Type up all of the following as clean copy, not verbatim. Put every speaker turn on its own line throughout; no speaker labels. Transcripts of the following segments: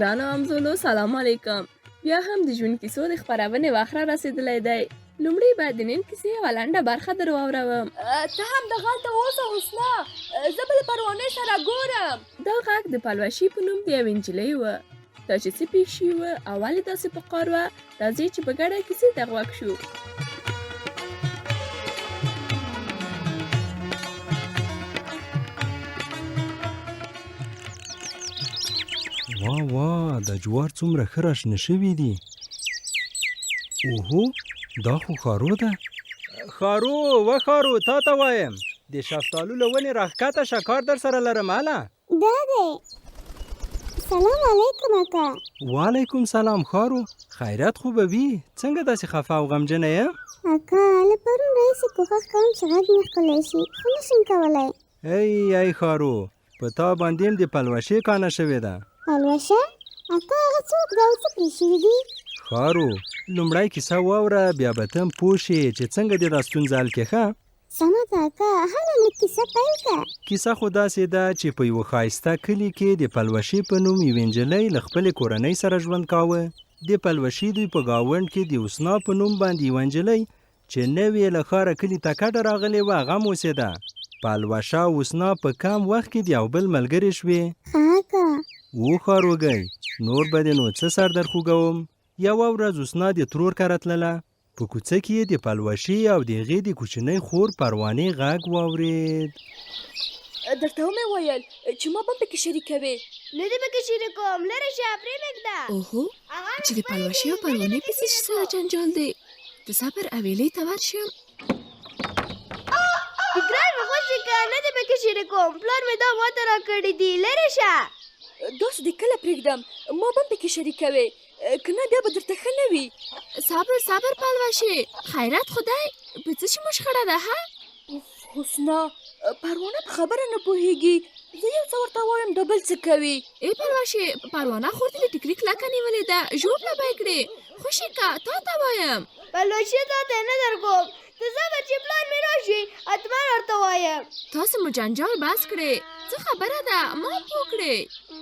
ګرانو همزولو سلام علیکم. بیا هم د ژوند کیسو د خپرونې وخت را رسېدلی دی. لومړی به د نن کیسې یوه لنډه برخه در واوروم.
ته هم دغلته اوسه حسنا، زه به له پروانې سره ګورم.
دا غږ د پلوشې په نوم د یوې نجلۍ و. دا چې څه پېښ شوي وه او ولې داسې په قار وه، راځئ چې په ګډه کیسې ته غوږ شو.
وا وا دا جوار څومره ښه راشنه شوي دي. اوهو دا خو ښارو ده. ښارو و ښارو تا ته وایم د شفتالو له ونې راښکته شه کار در سره لرم هله.
دا دی. سلام علیکم اکا.
وعلیکم سلام ښارو خیرت خو به وي څنګه داسې خفه او غمجنه یې؟
اکا له پرون راهیسې کوښښ کوم چې غږ مې ښکلی شي خو نشم کولی.
ای ای ښارو په تا باندې هم د پلوشې کانه شوې ده.
پلوشه؟ اکا هغه څوک ده او څه پرې شوي دي؟
ښارو لومړی کیسه واوره بیا به ته هم پوه شې چې څنګه دې دا ستونزه حل کړې ښه؟
سمه ده اکا، هله لږ کیسه پیل که.
کیسه خو داسې ده چې په یوه ښایسته کلي کې د پلوشې په نوم یوې نجلۍ له خپلې کورنۍ سره ژوند کاوه. د پلوشې دوی په ګاونډ کې د حسنا په نوم باندې یوه نجلۍ چې نوې له ښاره کلي ته کډه راغلې وه هغه هم اوسېده. پلوشه او حسنا په کم وخت کې د یو بل ملګرې شوې.
ښه اکا.
و ښاروګۍ، نور به دې نو څه سر درخوږوم. یوه ورځ حسنا د ترور کره تلله. په کوڅه کې یې د پلوشې او د هغې د کوچنۍ خور پروانې غږ واورېد.
درته ومې ویل چې ما به پکې شریکوې.
نه دې پکې شریکوم، لرې شه، پرې مې ږده.
اوهو، چې د پلوشې او پروانې په څه شي سره جنجال دی؟ د صبر اویلې ته ورشم.
ګران مې خوشې که، نه دې پکې شریکوم، پلار مې دا ماته راکړي دي، لرې شه.
داسې دې کله پرېږدم، ما به هم پکې شریکوې. که نه بیا به درته ښه نه وي.
صبر صبر پلوشې، خیرت خو دی، په څه شي مو شخړه ده ها؟
حسنا پروانه په خبره نه پوهېږي، زه یو څه ورته وایم دا بل څه کوي.
ای پلوشې، پروانه خور دې له ټیکري کلکه نیولې ده، ژوبله به یې کړې، خوشې که، تا ته وایم.
پلوشې تا ته یې نه درکوم، ته صبر چې پلار مې راشي حتما ورته وایم.
تاسو مو جنجال بس کړئ، څه خبره ده ما پوه کړئ.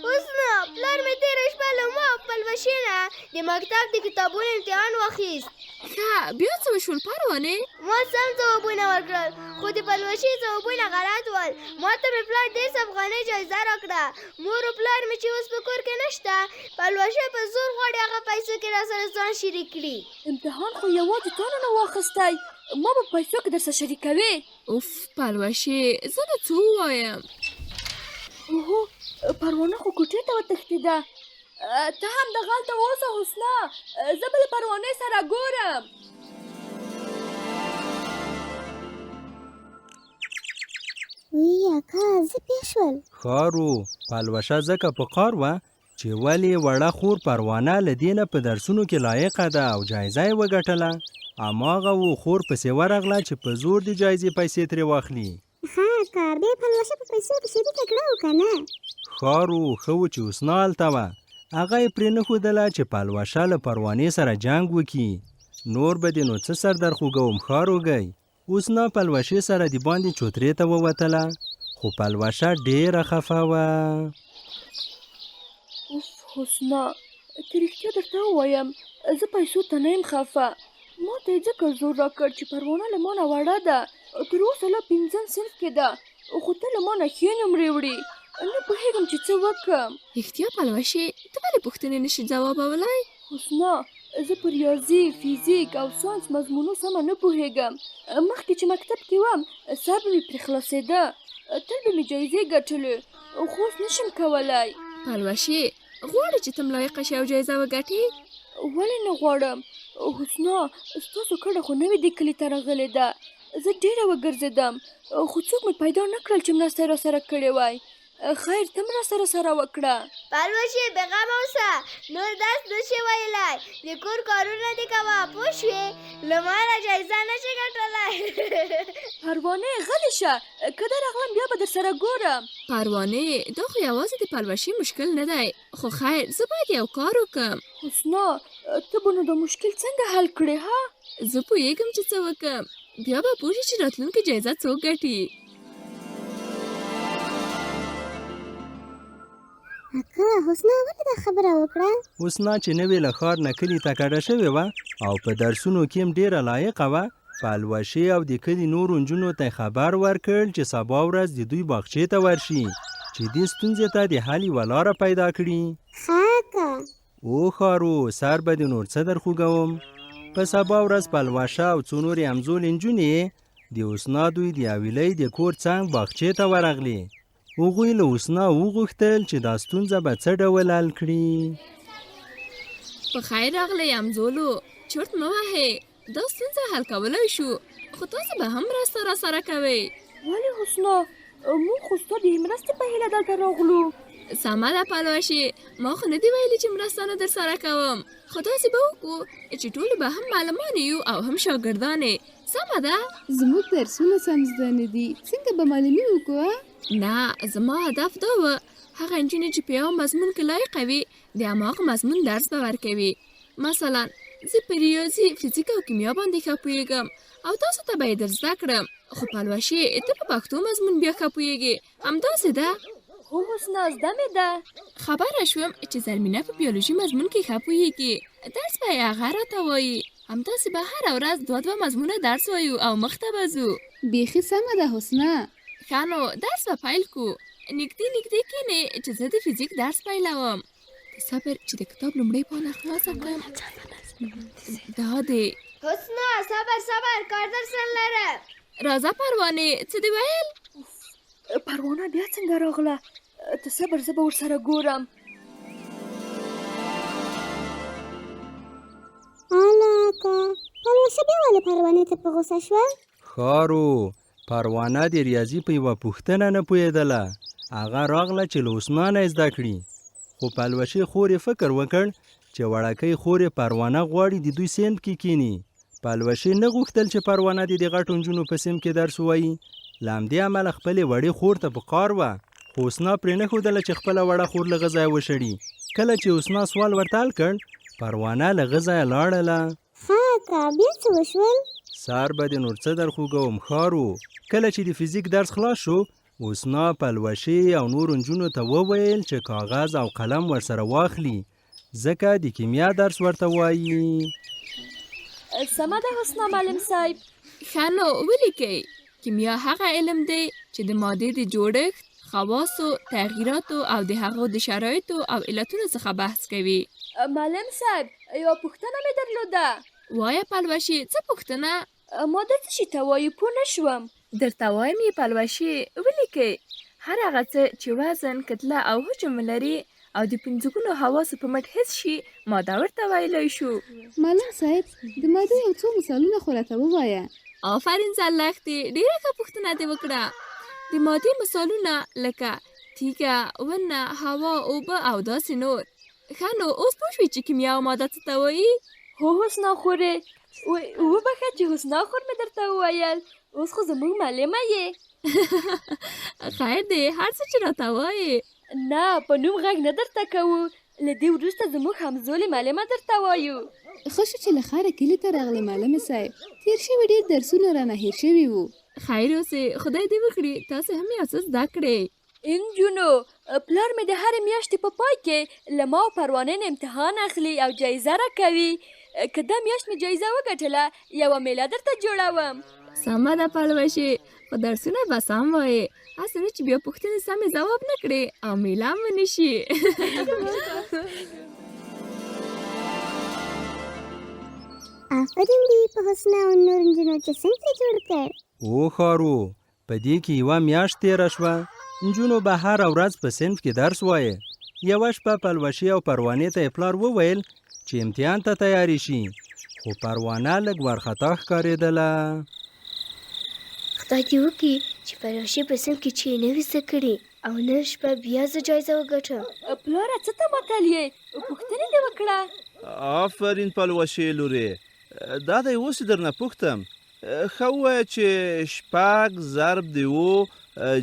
اوس نو پلار مې تېره شپه له ما او پلوشې نه د مکتب د کتابونو امتحان واخیست.
ښه بیا څه وشول پروانې؟
ما سم ځوابونه ورکړل خو د پلوشې ځوابونه غلط ول. ما ته مې پلار 30 افغانۍ جایزه راکړه. مور او پلار مې چې اوس په کور کې نشته، پلوشه په زور غواړي هغه پیسو کې راسره ځان شریک کړي.
امتحان خو یوازې تا نه واخیستی، ما به پیسو کې درسره شریکوې.
اوف پلوشې، زه نو څه ووایم؟
اوهو پروانه خو کوټې ته وتښتېده. ته هم دغلته اوسه حسنا، زه به له پروانې سره ګورم.
وی اکا زه پېښ شول.
ښارو پلوشه ځکه په قار وه چې ولې وړه خور پروانه له دې نه په درسونو کې لایقه ده او جایزه یې وګټله. هماغه و خور پسې ورغله چې په زور د جایزې پیسې ترې واخلي.
ښه اکا بیا پلوشه په پیسو کې شریکه کړه او که نه؟
ښارو ښه و چې حسنا هلته وه. هغه یې پرې نه ښودله چې پلوشه له پروانې سره جنګ وکړي. نور به دې نو څه سر درخوږوم ښاروګۍ. حسنا پلوشې سره د باندې چوترې ته ووتله خو پلوشه ډېره خفه وه.
اوف حسنا که رښتیا درته ووایم زه پیسو ته نه یم خفه. ما ته یې ځکه زور راکړ چې پروانه له ما نه وړه ده، تر اوسه لا پنځم صنف کې ده، خو ته له ما نه ښې نمرې وړي. نه پوهېږم چې څه وکړم.
رښتیا پلوشې ته ولې پوښتنې نشې ځوابولی؟
حسنا زه په ریاضي، فزیک او ساینس مضمونو سمه نه پوهېږم. مخکې چې مکتب کې وم سر به مې پرې خلاصېده، تل به مې جایزې ګټلې، خو اوس نشم کولی.
پلوشې غواړې چې ته هم لایقه شې او جایزه وګټې؟
ولې نه غواړم حسنا، ستاسو کډه خو نوې دې کلي ته راغلې ده. زه ډېره وګرځېدم خو څوک مې پیدا نه کړل چې مرسته یې راسره کړې وای. خیر ته مرسته راسره وکړه.
پلوشې بېغمه اوسه، نور درس نه شې ویلی، د کور کارونه دې کوه، پوه شوې؟ له ما نه جایزه نه شې ګټلی.
پروانې غلې شه، که درغلم بیا به درسره ګورم.
پروانې دا خو یوازې د پلوشې مشکل نه دی، خو خیر زه باید یو کار وکړم.
حسنا ته به نو دا مشکل څنګه حل کړې ها؟
زه پوهېږم چې څه وکړم، بیا به پوه شې چې راتلونکې جایزه څوک ګټي.
اکا، حسنا ولې دا خبره وکړه؟
حسنا چې نوې له ښار نه کلي ته کډه شوې وه او په درسونو کې هم ډېره لایقه وه، پلوشې او د کلي نورو نجونو ته یې خبر ورکړ چې سبا ورځ د دوی باغچې ته ورشي چې دې ستونزې ته د حل یوه لاره پیدا کړي.
ښه اکا.
او ښارو، سر به دې نور څه درخوږوم. په سبا ورځ پلوشه او څو نورې همزولې نجونې یې د حسنا دوی د حویلۍ د کور څنګ باغچې ته ورغلې. هغوی له حسنا وغوښتل چې دا ستونزه به څه ډول حل کړي.
په خیر راغلئ همزولو، چرت مه وهئ، دا ستونزه حل کولی شو، خو تاسو به هم مرسته راسره کوئ.
ولې حسنا، موږ خو ستا د مرستې په هیله دلته راغلو.
سمه ده پلوشې، ما خو نه دي ویلي چې مرسته نه درسره کوم، خو داسې به وکړو چې ټولې به هم معلمانې یو او هم شاګردانې، سمه ده؟
زموږ درسونه سم زده نه دي، څنګه به معلمي وکړو؟
نه، زما هدف دا و، هغه نجونې چې په یوه مضمون کې لایقه وي، د هماغه مضمون درس به ورکوي. مثلا زه په ریاضي، فزیک او کیمیا باندې ښه پوهېږم او تاسو ته به یې در زده کړم، خو پلوشې ته په پښتو مضمون بیا ښه پوهېږې، همداسې ده؟
هو حسنا، زده مې ده.
خبره شوم چې زرمینه په بیولوژي مضمون کې ښه پوهېږي، درس به یې هغه راته وایي. همداسې به هره ورځ دوه دوه مضمونه درس وایو او مخته به ځو.
بیخي سمه ده حسنا.
ښه نو درس به پیل کړو. نږدې نږدې کښېنئ چې زه د فزیک درس پیلوم. د صبر چې د کتاب لومړۍ پاڼه خلاصه کړم. دا دی.
حسنا، صبر صبر، کار درسره لرم.
راځه پروانې، څه دې ویل؟
پروانه بیا څنګه راغله؟ ته صبر، زه به ورسره ګورم.
اله اکا، پلوشه بیا ولې پروانې ته په غوسه شوه؟
ښارو، پروانه د ریاضي په یوه پوښتنه نه پوهېدله. هغه راغله چې له حسنا نه یې زده کړي، خو پلوشې خور یې فکر وکړ چې وړکۍ خور یې پروانه غواړي د دوی صنف کې کښېني. پلوشې نه غوښتل چې پروانه دې د غټو نجونو په صنف کې درس ووایي، له همدې امله خپلې وړې خور ته په قار وه، خو حسنا پرې نه ښودله چې خپله وړه خور له غه ځایه وشړي. کله چې حسنا سوال ورته حل کړ، پروانه له غه ځایه لاړله.
ښه اکا، بیا څه وشول؟
سهار به دې نور څه درخوږوم ښارو. کله چې د فزیک درس خلاص شو، حسنا پلوشې او نورو نجونو ته وویل چې کاغذ او قلم ورسره واخلي، ځکه د کیمیا درس ورته وایي.
سمه ده حسنا معلم صاحب.
ښه نو ولیکئ، کیمیا هغه علم دی چې د مادې د جوړښت، خواصو، تغییراتو او د هغو د شرایطو او علتونو څخه بحث کوي.
معلم صاحب، یوه پوښتنه مې درلوده.
وایه پلوشې، څه پوښتنه؟
ماده څه شي ته وایي، پوه نه شوم.
درته وایم یې پلوشې، ولیکئ، هر هغه څه چې وزن، کتله او حجم ولري او د پنځګونو حواسو په مټ حس شي، ماده ورته ویلای شو.
معلم صاحب، د مادې یو څو مثالونه خو راته ووایه.
آفرین ځلښتې، ډېره ښه پوښتنه دې وکړه. د مادې مثالونه لکه تیږه، ونه، هوا، اوبه او داسې نور. ښه نو اوس پوه شوې چې کیمیا او ماده څه ته وایي؟
هو حسنا خورې، وبخښه چې حسنا خور مې درته وویل، اوس خو زموږ معلمه یې.
خیر دی، هر څه چې راته وایې.
نه، په نوم غږ نه درته کوو، له دې وروسته زموږ همزولې معلمه درته وایو.
ښه شو چې له ښاره کلي ته راغلې معلمې صاحب، تېر شوي ډېر درسونه رانه هېر شوي وو.
خیر اوسې، خدای دې وکړي تاسو هم یو څه زده کړئ.
انجونو، پلار مې د هرې میاشتې په پای کې له ما او پروانې نه امتحان اخلي او جایزه راکوي. که دا میاشت مې جایزه وګټله، یوه میله درته جوړوم.
سمه ده پلوشې، خو درسونه به سم وایې، هسې نه چې بیا پوښتنې سمې ځواب نه کړې او میله هم ونه شي.
آفرین دې وي په حسنا او نورو نجونو چې صنف یې جوړ کړ.
او ښارو، په دې کې یوه میاشت تېره شوه. نجونو به هره ورځ په صنف کې درس وایه. یوه شپه پلوشې او پروانې ته یې پلار وویل چې امتحان ته تیارې شي، خو پروانه لږ وارخطا ښکارېدله.
خدای دې وکړي چې پلوشې په صنف کې چې نه وي زده کړي او نن شپه بیا زه جایزه وګټم.
پلاره، څه ته متل یې؟ پوښتنې دې وکړه.
آفرین پلوشې لورې، دا دی اوس یې درنه پوښتم. ښه ووایه چې شپږ ضرب د اوو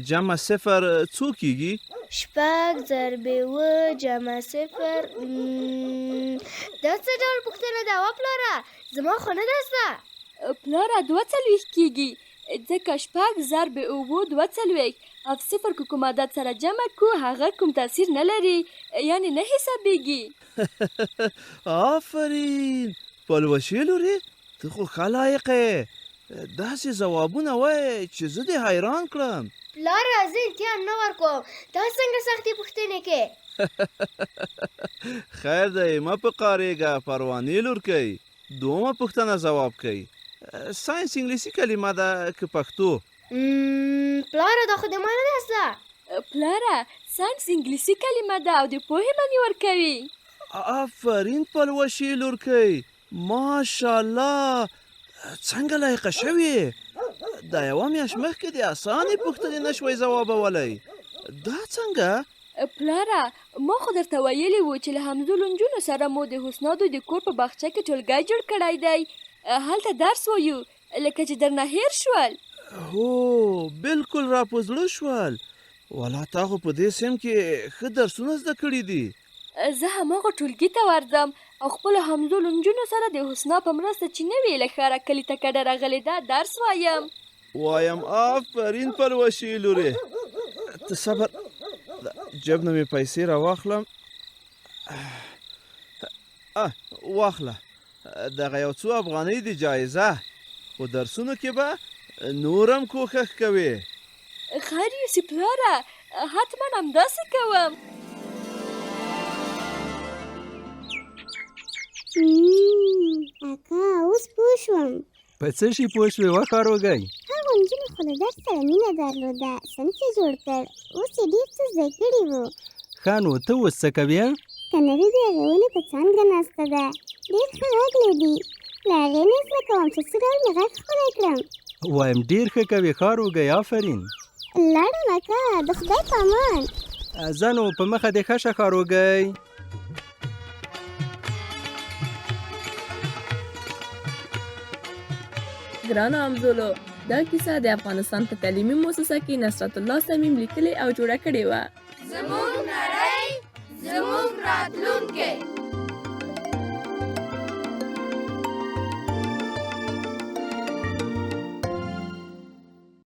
جمع صفر څو کیږي؟
شپږ ضرب اووه جمع صفر، دا څه ډول پوښتنه ده وه پلاره، زما خو نه ده زده.
پلاره، 42 کیږي. ځکه شپږ ضرب اوو 42 او صفر که کوم عدد سره جمع کو هغه کوم تاثیر نه لري، یعنې نه حسابېږي.
آفرین پلوشې لورې، ته خو ښه لایقه یې، داسې ځوابونه وایې چې زه دې حیران کړم.
پلاره زه امتحان نه ورکوم، دا څنګه سختې پوښتنې کې؟
خیر دی، مه په قارېږه پروانې لورکۍ، دومه پوښتنه ځواب کړئ. ساينس انګلیسي کلمه ده که پښتو؟
پلاره دا خو د ما نه ده زده.
پلاره ساينس انګلیسي کلمه ده او د پوهې معنی ورکوي.
آفرین پلوشې لورکۍ، ماشاءالله څنګه لایقه شوې. دا یوه میاشت مخکې دې اسانې پوښتنې نه شوی ځوابولی، دا څنګه؟
پلاره ما خو درته ویلي وو چې له همزولو نجونو سره مو د حسنا دوی د کور په باغچه کې ټولګی جوړ کړی دی، هلته درس وایو، لکه چې درنه هېر شول.
هو بلکل را په زړه شول، ولا تا خو په دې سیم کې ښه درسونه زده کړي دي.
زه هماغه ټولګي ته ورځم او خپلو همزولو نجونو سره د حسنا په مرسته چې نوې له ښاره کلي ته کډه راغلې ده درس وایم.
وایم آفرین پلوشې لورې، ته صبر، جیب نه مې پیسې راواخلم. واخله دغه یو څو افغانۍ دي جایزه، خو درسونو کې به نور هم کوښښ کوې.
خیر یوسي پلاره، حتما همداسې کوم.
اکا اوس پوه شوم.
په څه شي پوه شوې وښاروږی؟
هغو نجونو خو له درس سره مینه درلوده، صنف یې جوړ کړ، اوس یې ډېر څه زده کړي وو.
ښه نو ته اوس څه کوې؟
کنري د هغې ونې په څانګه ناسته ده، ډېر ښه غږ لري، له هغې نه زده کوم چې څه ډول مې غږ ښکلی کړم.
وایم ډېر ښه کوې ښاروږی، آفرین.
لاړم اکا، د خدای په امان.
ځه نو په مخه دې ښه شه ښاروږی.
ګرانو همزولو، دا کیسه د افغانستان په تعلیمي موسسه کې نصرت الله صمیم لیکلې او جوړه کړې وه.
زموږ